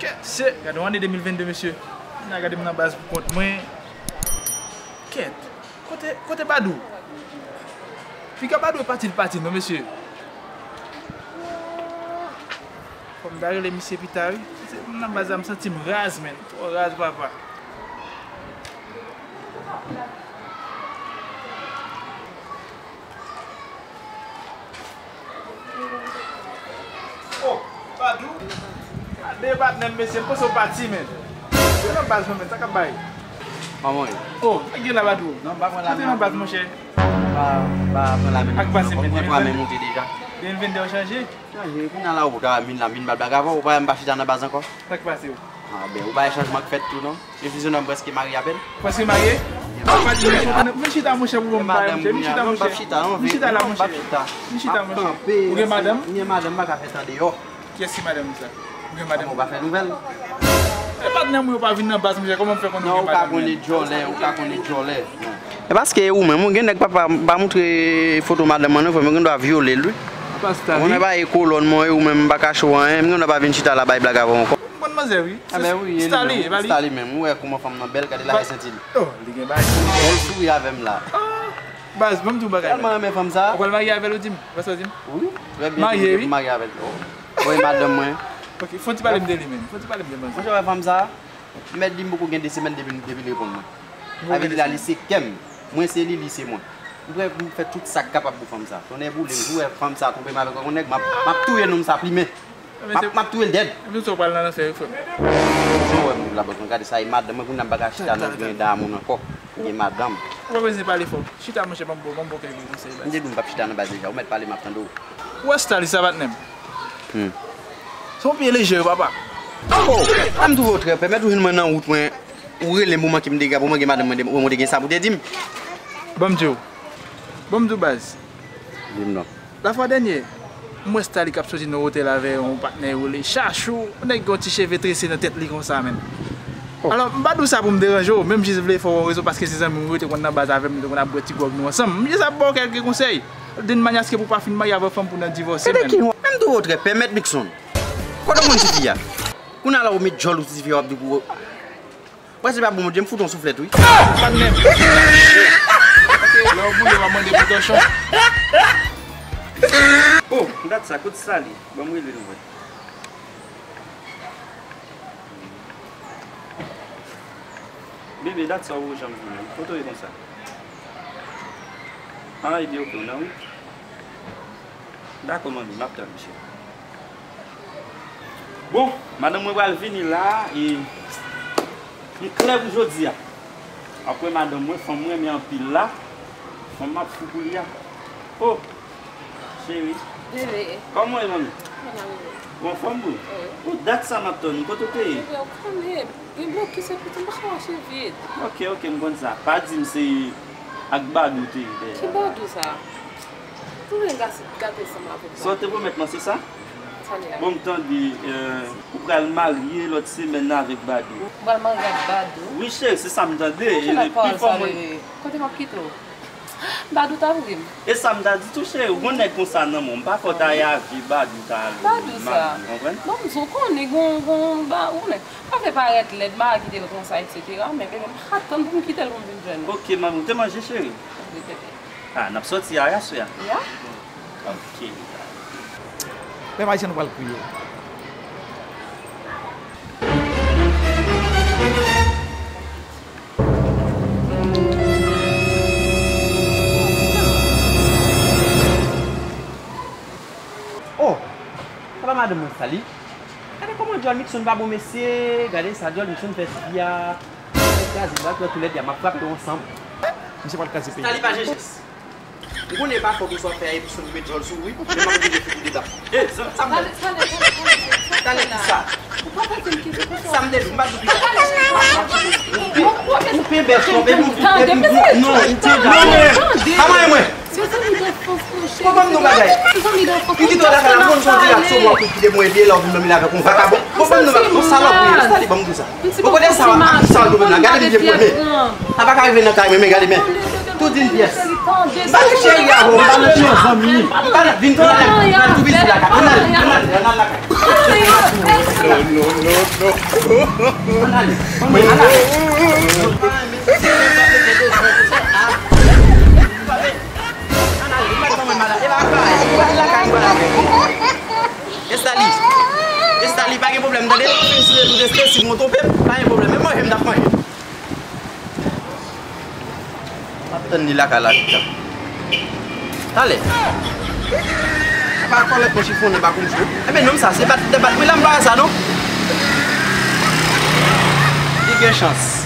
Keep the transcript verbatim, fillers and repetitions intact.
Kèt, se, gade yon ane de mil venn de, mesye. N a gade m nan baz pou kont mwen. Kèt, kote, kote Badou? Piga Badou e pati, l pati, non, mesye. Fò m ta rele misye pita, wi. Se m nan baz la, m santi m raz, menn. Twò raz, papa. Oh, Badou. Gade patnè m, mesye, m panse w pati, menn. Se nan baz mwen, menn, sa k ap bay? Kòman w ye? Oh, sa k gen la, Badou? Non, m pa pran la men. Kote nan baz, monchè? M pa, m pa pran la men. Ak pase, menn, mwen pran men monte deja. De mil venn de w chanje? Chanje, kounye a la, ou ta vin la, vin ba blaga avè w, ou pa wè m pa chita nan baz ankò? Sa k pase w? Ah, ben, ou pa wè chanjman k fèt tou, non? Yon ti jennonm prèske marye avè l. Prèske marye? Vin chita, monchè, pou mwen, monchè. Vin chita, monchè. Vin chita la, monchè. Vin chita, monchè. Ou gen madanm? M gen madanm, m pa ka fè tan deyò. Kiyès ki madanm ou sa? Ou gen madanm? Ou pa fè nouvèl. E patnè mwen yo pa vin nan baz, monchè, kòman m fè konnen ou gen madanm? Non, ou ka konnen djòlè, ou ka konnen djòlè. E paske ou menm, ou gen nèg papa, m pa moutre foto madanm mwen, non, frè, mwen gen dwa vyole l, wi. Ou konnen pa e kolòn mwen, ou menm, m pa kache w anyen, m gen dwa pa vin chita la bay blaga avè w ankò. M konn manzè, wi. Ah, ben wi, e li menm, e li menm. Ou wè kòman fanm nan bèl, gade la, e senti l. Oh, li gen bagay. Bèl souri avè m la. Ah, baz, ban m di w bagay. Tèlman renmen fanm sa. Ou pral marye avè l, ou di m? Ou pa sa w di m? Wi. Trè byen, tou, wi. Marye avè l. Oh. Bon, e madanm mwen. Ok, fò w ti pale m de li menm. Fò w ti pale m de manzè. Monchè, wè fanm sa, mèt di m poko gen de semèn depi, depi l reponn mwen. Sa vle di la, li se kè m. Mwen se li, li se mwen. M prè pou m fè tout sa k kapab pou fanm sa. Tonnè boule m, si w wè fanm sa twonpe m avèk yon nèg, m ap, m ap touye nonm sa plimen. M ap, m ap touye l dèd. Epi sa w pral nan lansè yo, frè m? Jan w wè m la, bòs mwen, gade sa, e madanm mwen, kounye a m pa ka chita nan grenn dam nan ankò. M gen madanm. Ou pa bezwen pale fò. Chita, monchè, ban m bon, ban m bon kèk gwo konsèy, baz. M te di w m p ap chita nan baz deja, ou mèt pale, m ap tande w. Ou wè style sa, patnè m? Hmm. Se yon pye lejè, wi, papa. Oh! An m twouve w trè, pèmèt ou jwenn mwen nan wout mwen, ou rele m pou manke m dega, pou manke madanm mwen, de- mwen te gen sa pou te di m. Ban m di w. Ban m di w, baz. Di m non. Lafwa dènye, m wè Stali k ap soti nan otèl avè yon patnè yo rele Chachou, yon nèg gen yon ti cheve trese nan tèt li konsa, menn. Oh. Alò, m pa di w sa pou m deranje w, men m jis vle fè w yon rezon, paske se zanmi m, ou te konn nan baz avè m, nou te konn ap bwè ti gwòg nou ansanm. M jis ap ba w kèlke konsèy. D'une manière à ce que pou w pa fin marye avè fanm pou w nan divòse, menn. Menm tou ou trè pèmèt Nixon. Kote w konn tifi a? Kounye a la ou met djòl ou sou tifi a, w ap di pou Prèske pa bon, Bondye, m fout yon souflèt, wi. Patnè m. Lè w boule, w ap mande pou tòchon. Oh, dat sa, kote Sali? Ban m rele l wè. Bebe, dat sa ou janm vini? Kote w ye konsa? Ah, ebyen, oke, w nan wout. Dakò, manmi, m ap tann, cheri. Bon, madanm mwen pral vini la, e m klè pou jodi a. Apre madanm mwen, fanm mwen renmen anpil la, fanm m ap fou pou li a. Oh, cheri. Bebe. Kòman w ye, manmi? Mwen la, bebe. Ou anfòm, bro? Wi. Ou dat sa m ap tann ou, kote w te ye? Bebe, ou konnen, gen blokis epi tou, m pa ka mache vit. Oke, oke, m konn sa. Pa di m se ak Badou w te ye dèyè a. Ki Badou sa? Tounen gate ansanm avèk Badou. Sa w te pwomèt mwen, se sa? Sa li a? Bon, m tande, euh, ou pral marye lòt semèn nan avèk Badou. Ou pral marye ak Badou? Wi, cheri, se sa m tande. Ki lòt pawòl sa vle di? Kote m ap kite w? Badou ta vle m. E sa m ta di tou, cheri, ou gon nèg konsa nan men w, m pa fè w ta rave Badou ta al marye, w konprann? Badou sa? Bon, m di w konnen gon, gon, ba, ou konnen. Pa vle parèt lèd, m pa kite l konsa, etsetera. Men bebe, m pa tann pou m kite l pou m vin jwenn ou. Oke, manmi, ou te manje, cheri? Wi, bebe. Ah, n ap sòti a, aswè a? Ya. Oke. Pèp ayisyen, nou pral kriye. Oh! Sa pa madanm mwen sa li? Gade kòman djòl Nixon pa bon mesye. Gade sa djòl Nixon fè fi a. Mwen kraze l, m pral pran toulède a, m ap frape yo ansanm. Misye pral kraze peyi. Stali pa Jejès. M konnen e pa fòt ou sa w fè a epi sou m met djòl sou ou wi, men m ap oblije fout ou deba. Sa m pral. Stali ki sa? Ou pa fè m kite pou sa. Sa m te di, m pa di w ki sa. Ou pen bèf twòp epi ou, epi ou, non, m te di. Non, men, pa manyen mwen. Se zanmi danfans nou, cheri. Bon, ban m di w bagay. Se zanmi danfans nou. Li kite w lakay la, m konn se yon ti gason, mwen pou kite mwen epi lè w vin dòmi la avèk yon vakabon. Bon, ban m di w bagay, yon salòp ou ye, Stali, ban m di w sa. Bon, kote sa, sa w tou menm la, gade m byen pou mwen. Sa pa ka rive nan kay mwen, men gade, men. Tout d'une pièce. Tande, tande, cheri, a, ou pa nan chan zanmi. Pa nan, vin, vin, al, al, al, tou vin lakay. Ann al, ann al, ann al lakay. Ann al, ann al, ann al. Ann al, ann al. Estali. Estali, pa gen pwoblèm, tande? Fin sou rezo Estali, si mwen twonpe m, pa gen pwoblèm. Men manje m t ap manje. M ap tann li lakay la tout tan. Talè. Pa kòlèt mwen chifonnen, pa konn fou. Enben, nonm sa, se bat, se bat mwen la, m pa wè sa, non. Li gen chans.